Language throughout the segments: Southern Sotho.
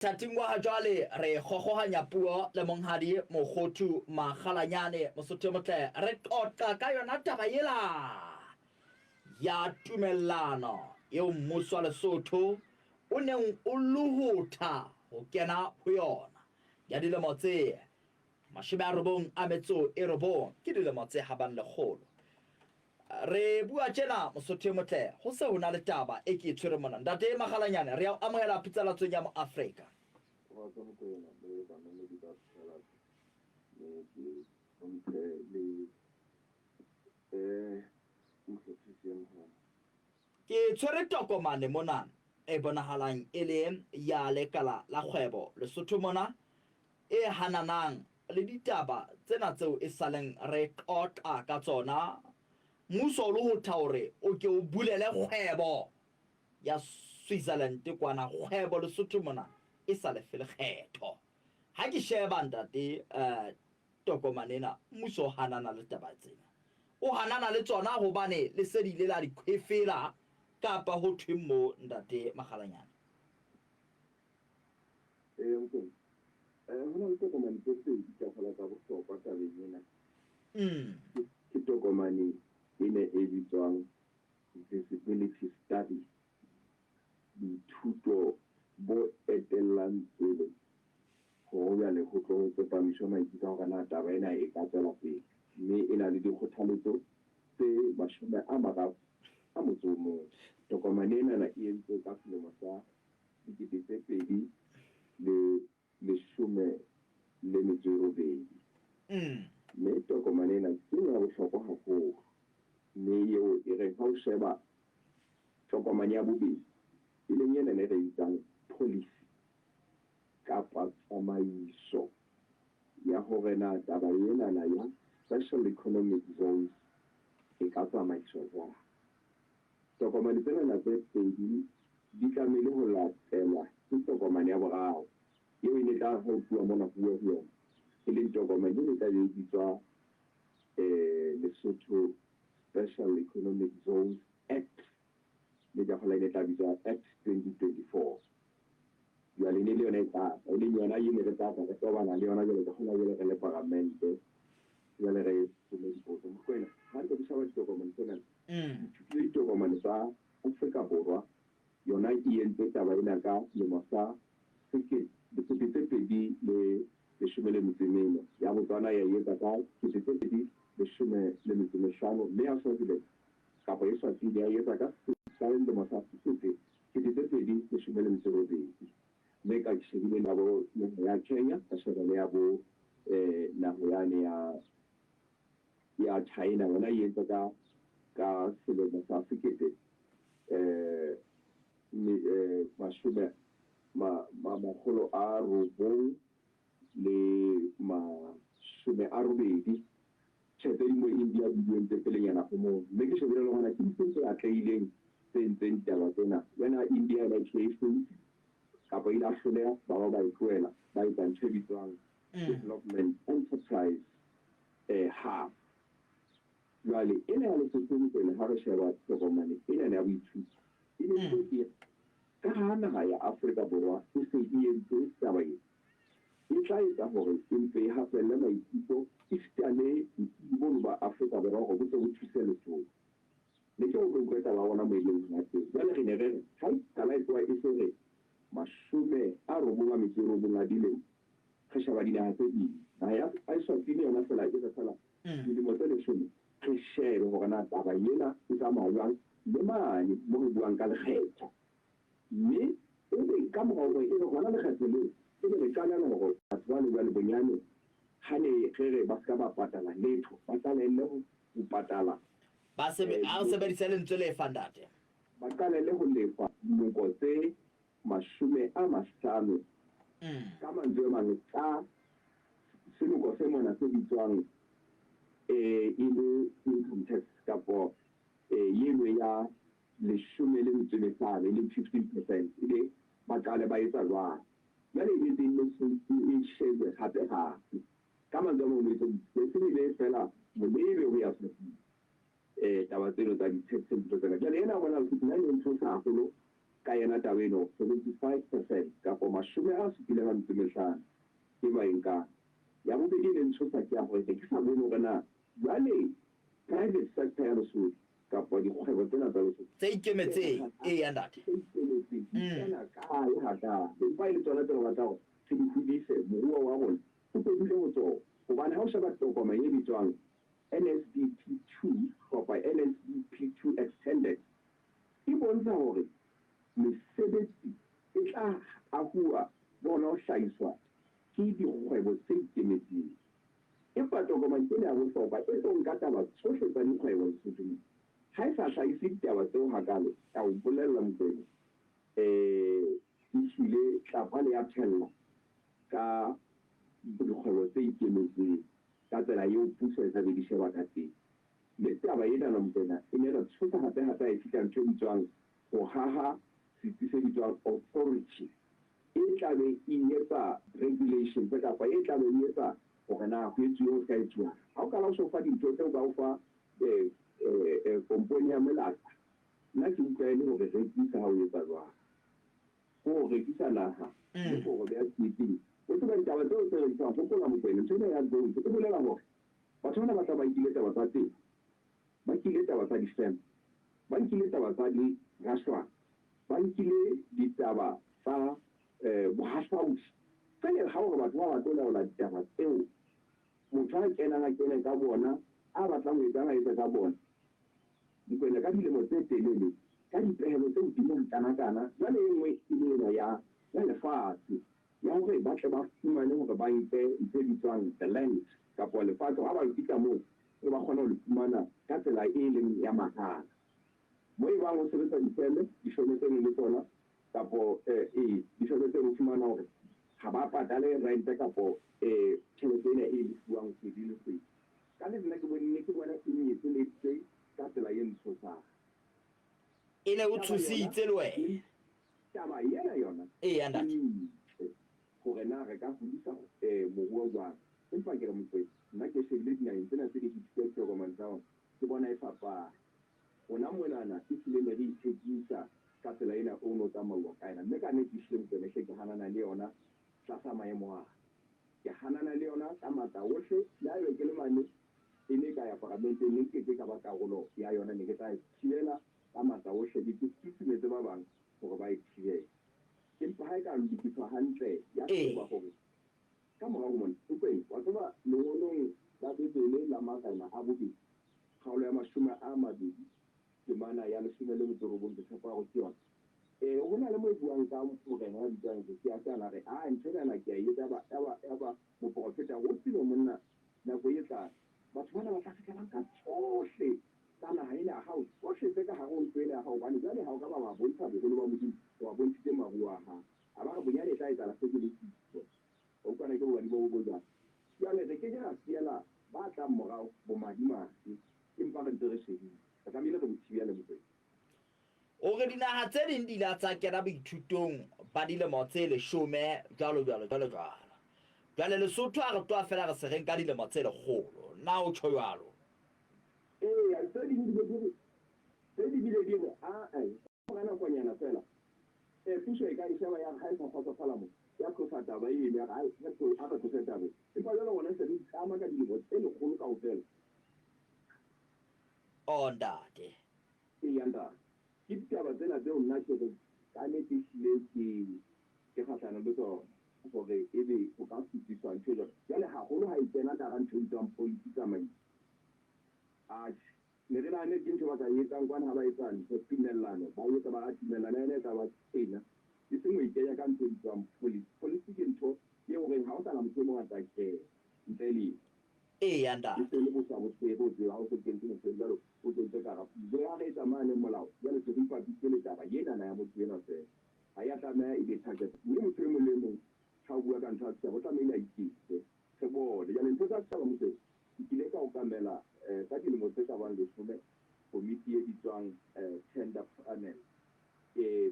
Thating wa jwale re kgokgohanya puo le Monghadi Mokgothu Makgalanyane, Mosotho e motle. Re qoqa ka yona taba yela ya tumellano eo mmuso wa Lesotho o neng o lohotha ho kena ho yona ya dilemo tse 99, ke dilemo tse habang lekgolo. Re bua tjena, Mosotho e motle, ho se ho na le taba e ke e tshwereng mona. Ntate Makgalanyane, re ya o amohela phitsalatsong ya Moafrika. Kgotso Mokoena le bamamedi ba Phatlalatso, mme ke hlomphe le mohlophisi e moholo. Ke tshwere tokomane mona e bonahalang e le ya Lekala la Kgwebo Lesotho mona e hananang le ditaba tsena tseo e saleng re qoqa ka tsona. Mmuso o lohotha hore o ke o bulele kgwebo ya Switzerland kwana, kgwebo Lesotho mona e sa lefe lekgetho. Ha ke sheba ntate tokomane ena, mmuso o hanana le taba tsena. O hanana le tsona hobane le se le ile la di khwefela kapa ho thweng moo ntate Makgalanyane? Ee, Mokoena. Ho na le tokomane tse pedi tsa feela tsa bohlokwa tabeng ena. Ke tokomane ena e bitswang feasibility study, boithuto bo etellang pele hore jwale ho tlo tsepamiswe maikutlo a hore na taba ena e ka tswela pele, mme e na le dikgothaletso tse 31. Tokomane enana e entswe ka selemo sa 2018. Mme tokomane ena ke ya bohlokwa haholo, mme eo e reng ha o sheba tokomane ya bobedi, e leng ena e re e bitsang policy kapa tsamaiso ya hore na taba enana ya Special Economic Zones e ka tsamaiswa jwang. Tokomane tsenana tse pedi di tlamehile ho latelwa ke tokomane ya boraro, eo e ne tla re ha ho tluwa mona ho uwe ho yona, e leng tokomane e ne tla be e bitswa Lesotho Special Economic Zones Act, mme ka kgola e ne tla bitswa Act 2024. Jwale e ne le yona e tla tla, e leng yona e ne re tla tla re tobana le yona jwale ka kgola jwale re le paramente, jwale re tsome dipotso. Mokoena, ha ntse ke sheba ditokomane tsena, ke ithutile ditokomane tsa Afrika Borwa, yona e entse taba ena ka selemo sa 2014, ya Botswana ya e etsa ka 2015, mme ya Swaziland kapa Eswatini ya e etsa ka selemo sa 2018. Mme ka shebile le ya bo naha ya Kenya, ka sheba le ya bo naha yane ya China, yona e entse ka selemo sa sekete mashome makgolo a robong le 80. Tjhe, tse ding bo India di di entse pelenyana ho moo. Mme ke shebile le hona ke difeng tse atlehileng tse entseng ditaba tsena. Yona India ena e tjhe e hlotse kapa ile a hloleha, ba ba ba e tlohela, ba etsa ntho e bitswang Development Enterprise Hub. Jwale ena ya Lesotho Mokwena ha re sheba tokomane ena ya boithuto e ne ntse e re ka ha naha ya Afrika Borwa e se e entse taba ena, e tla etsa hore e mpe e hapelle maikutlo esita le botsebi bono ba Afrika Borwa hore bo tle bo thuse Lesotho. Ne ke o tlo utlwa taba ya rona moo e leng hona teng. Jwale re ne re re ha e qala e tloha e se re 99 a dilemo, re sheba dinaha tse ding. Naha ya Eswatini yona fela e re fela dilemo tse 10, re shebe hore na taba ena e tsamaya jwang le mane mo re buang ka lekgetho. Mme ebe ka mora hore ebe hona lekgetho leo, ebe re qalella hore batho bane jwale bonyane ha ne re re ba se ka ba patala letho, ba qalelle ho patala. Ba a o sebedise lentswe lefa, ntate. Ba qalelle ho lefa dinoko tse 50, ka mantswe a mang, tsa senoko se mona se bitswang e le income tax kapo eno ya 15, e leng 15%, ebe ba qale ba etsa jwalo. Jwale e be teng e shejwe hape hape. Ka mantswe a mang, ho etsa se be feela molebe ho ya Swatini, taba tseno tsa di-tax le dintho tsena. Jwale ena bona Lesotho nna e ne e ntshosa haholo. Ka yena taba eno, 75 percent kapa 75 ke ba e nkang. Ya bobedi e neng tshosa ke ya hore ke sa bone hore na jwale private sector ya Lesotho kapa dikgwebo tsena tsa Lesotho tse ikemetseng, eya ntate, tse ikemetseng di kena kae hakae, empa e le tsona tse re batlang hore re di hodise, moruo wa rona o tobile ho tsona. Hobane ha o sheba tokomane e bitswang NSDP 2 kapa NSDP 2 extended, e bontsha hore mesebetsi e tla ahuwa bona ho hlahiswa ke dikgwebo tse ikemetseng. Empa tokomane ena ya bohlokwa e tlo nka taba tsohle tsa dikgwebo Lesothong, ha e sa hlahise ditaba tseo hakalo, ka o bolella Mokwena, ehlile tlapa le ya thella ka dikgwebo tse ikemetseng ka tsela eo puso e tlabe di sheba ka teng. Mme taba enana, Mokwena, e ne re tshosa hape hape ha e fihla ntho e bitswang ho haha setsi se bitswang authority e tlabe e etsa regulations kapa e tlabe e etsa hore na ho etsuwe ho ska etsuwa. Ha o qala o so fa dintho tseo, ba o fa kompone ya melata, nna ke utlwa e le hore rekisa ha o etsa jwang, ko ho rekisa naha le ko ho beha tsietsing. O tseba ditaba tseo tse rekisang. Hopola, Mokwena, ntho ena ya gold e bolela hore batho bana ba tla ba nkile taba tsa temo, ba nkile taba tsa di-firm, ba nkile taba tsa di-restaurant, ba nkile ditaba tsa bohahlaudi. Jwale ha hore batho ba batlo laola ditaba tseo, motho a kenang a kene ka bona, a batlang ho etsang a etse ka bona. Mokwena, ka dilemo tse telele, ka dipehelo tse hodimo kana-kana, jwale e nngwe e le ena ya lefatshe, ya hore ba tle ba fumane hore ba nke ntho e bitswang the land kapa lefatshe. Ha ba fihla moo, e ba kgona ho le fumana ka tsela e leng ya mahala, mo e bang ho sebetsa difeme, difeme tse neng le tsona kapo ee, difeme tse o fumana hore ha ba patale rente kapo tjhelete ena e lefuwang kgwedi le kgwedi. Ka le nna ke bone, ke bona e nyetseleditswe ka tsela e ntshosang. E ne o tshositse le wena? Taba ena yona Eya ntate. e ntle hore na re ka hodisa moruo jwang, empa ke re, Mokwena, nna ke shebile dinaheng tsena tse di fetile ditokomane tsa ona, ke bona e fapane. Rona monana e hlile ne re ithekisa ka tsela ena o no tsamauwa ka ena, mme ka nnete ehlile, Mokwena, hle ke hanana le yona tlasa maemo ana. Ke hanana le yona ka matla ohle. Le haebe ke le mane e ne ka ya paramenteng, ne nke ke ka ba karolo ya yona, ne ke tla e thibela ka matla ohle, ke susumetse ba bang hore ba e thibele. Empa ha e ka lokiswa hantle, ya tseba hore ka morao mona, Mokwena, wa tseba, lengolong la Bebele la Marena a Bobedi, kgaolo ya 20, temana ya 19, ke tshepa hore ke yona, ho na le mo e buang ka morena ya bitswang Josiase. A re a ntho enana ke a e etsa ya ba moprofeta o tsebe monna, nako e tlang batho bana ba tla fihla ba nka tsohle tsa naha ena ya hao, tsohle tse ka hare ho ntlo ena ya hao, hobane jwale ha o ka ba wa bontsha boholo ba Modimo, o ba bontshitse maruo a hao. A ba re bonyane e tla etsahala se ke le siko. Wa utlwana ke bobadi bo jwang. Jwale re ke ke ra siela ba tlang morao bomadimabe, empa re ntse re shebile, re tlamehile re bo thibele, Mokwena. O re dinaha tse ding di ile tsa kena boithutong ba dilemo tse 10, jwalo jwalo jwalo jwalo. Jwale Lesotho a re tloha fela re se re nka dilemo tse 100. Na o tjho jwalo? Eya, tse ding di be di re, tse di bile di re aa mora nakonyana fela, puso e ka e sheba ya re ha e sa kgotsofala mo, ya tlosa taba eno, ya re a re tlose taba e. Empa jwale rona se re itlama ka dilemo tse 100 kaofela. O ntate. Eya ntate, ke ditaba tsena tseo nna ke re ka nnete ehlile ke kgahlano le tsona, hore ebe o ka fetiswa ntho e jwalo. Jwale haholo ha e kena ka hara ntho e bitswang policy, tsamaiso. Atjhe, ne re nahane ke ntho ba ka e etsang kwana ha ba etsa ntho tumellano, ba etsa ba tumellano ena e tla ba tena, e seng ho e kenya ka ntho e bitswang policy. Policy ke ntho e horeng ha o sana motho e mongata tjhe ntle le Eya ntate. E se le bosa bo tsebe, o tseba ha o so kentse motho e jwalo, o kentse ka hara jwale ha re etsa mane molao, jwale se re ipapisitse le taba enana ya motho enwa fela, ha ya tlameha e be target. Mme motho e mong le e mong ha o bua ka ntho ya setjhaba, o tlamehile a iketse, re bone. Jwale ntho tsa setjhaba, motho, ke kile ka okamela ka dilemo tse ka bang 10 komiti e bitswang tender panel,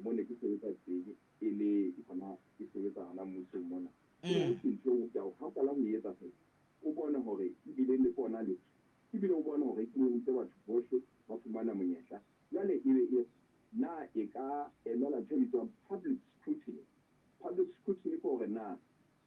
mo ne ke sebetsa teng, e le hona ke sebetsa hona mmusong mona. Ke ntho eo ka ha o qala ho e etsa fela, o bone hore ebile le bona letho, ebile o bone hore e kenyeditse batho bohle ba fumana monyetla. Jwale ebe e Na e ka emela ntho e bitswang public scrutiny? Public scrutiny ke hore na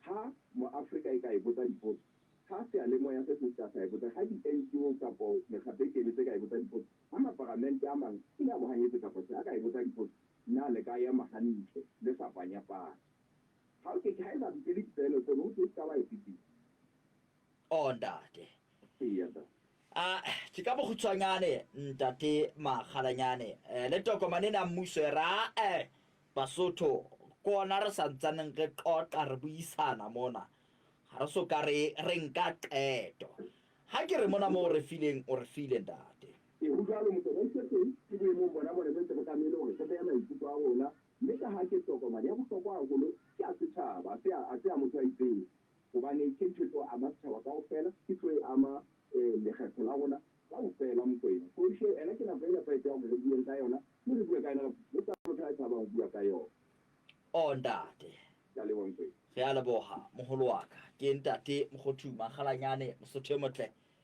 ha Moafrika e ka e botsa dipotso, ha seyalemoya se seng se ka sa e botsa, ha di-NGO kapo mekgatlo e ikemetseng e ka e botsa dipotso, ha maparamente a mang e le a bohanyetsi kapa tjhe a ka e botsa dipotso, na le ka ema hantle le sa panyapanye? Ha o ke ke, ha e sa lokele dipehelo tseno, ho thwe e se ka ba e fetisa. Oh ntate. Eya ntate. A ke ka bokgutshwanyane ntate Makgalanyane eh, le tokomane ena ya mmuso e re ae Basotho ke ona re sa ntsaneng re qoqa re buisana mona ga re so ka re re nka qeto. Ha ke re mona moo o re fileng o re file ntate. Ee, ho jwalo motsamaisi wa teng ke boemong bona mona mme ntse re tlamehile hore re behe maikutlo a rona mme ka ha ke tokomane ya bohlokwa haholo ke ya setjhaba ha se ya ha se ya motho a itseng. Hobane ke ntho e tlo ama setjhaba kaofela, ke tlo e ama lekgetho la rona kaofela Mokoena. So ehlile ena ke nako e nepahetseng ya hore re bueng ka yona, mme re bue ka yona ka ho se na motho ya tshabang ho bua ka yona. Oh ntate. Ke a leboha Mokoena. Re a leboha moholo wa ka. Ke ntate Mokgothu Makgalanyane, Mosotho e motle.